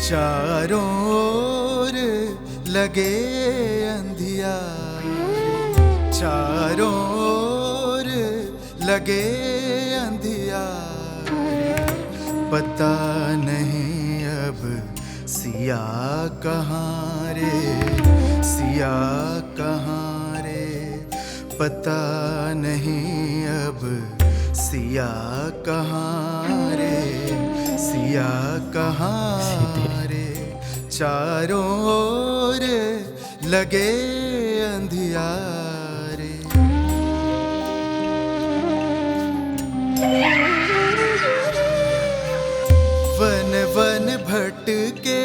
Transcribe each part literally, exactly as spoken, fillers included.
चारों ओर लगे अंधियारे, चारों ओर लगे अंधियारे। पता नहीं अब सिया कहाँ रे, सिया कहाँ रे। पता नहीं अब सिया कहाँ रे, सिया कहाँ रे। चारों ओर लगे अंधियारे। वन वन भटके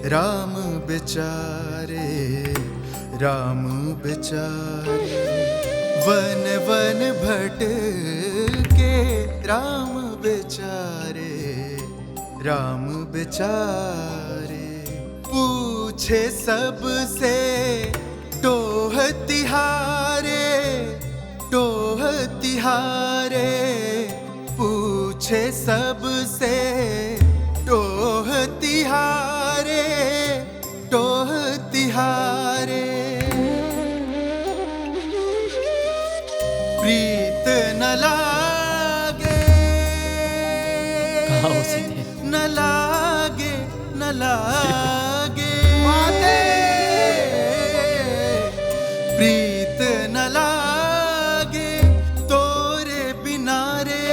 राम बेचारे, राम बेचारे। वन वन भटके राम बेचारे, राम बेचारे। पूछे सबसे टोह तिहारे, टोह तिहारे। पूछे सबसे टोह तिहारे, टोह तिहारे। प्रीत न लागे, कहाँ हो सीधे? न लागे, न लागे। प्रीत न लागे तोरे बिना रे।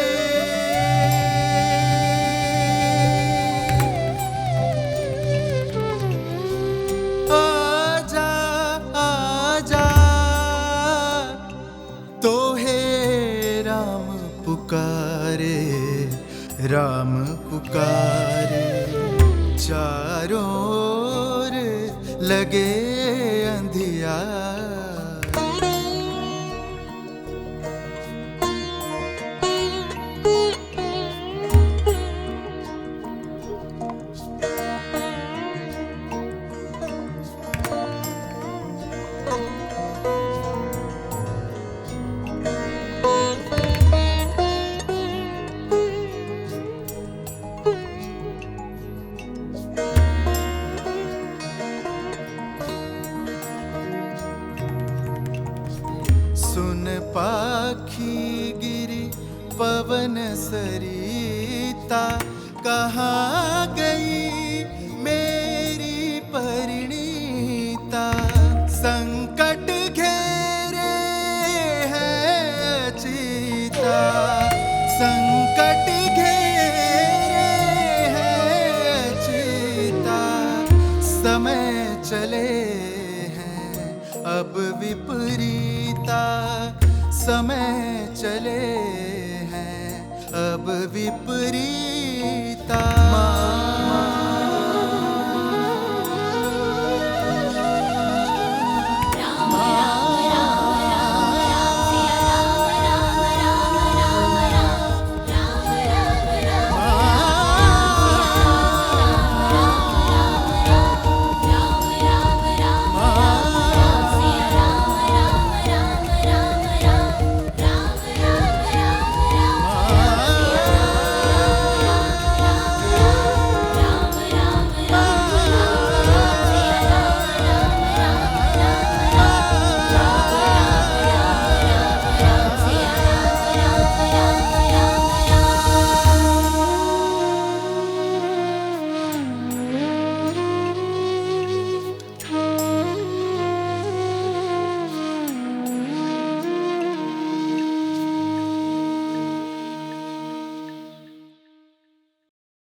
आजा, आजा, तोहे राम पुकारे, राम पुकारे। चारों ओर लगे अंधियारे। सुन पाखी गिरी पवन सरिता, कहाँ गई मेरी परिणीता। संकट घेरे हैं अचेता, संकट घेरे हैं अचेता। समय चले हैं अब विपरीता, समय चले हैं अब विपरीता।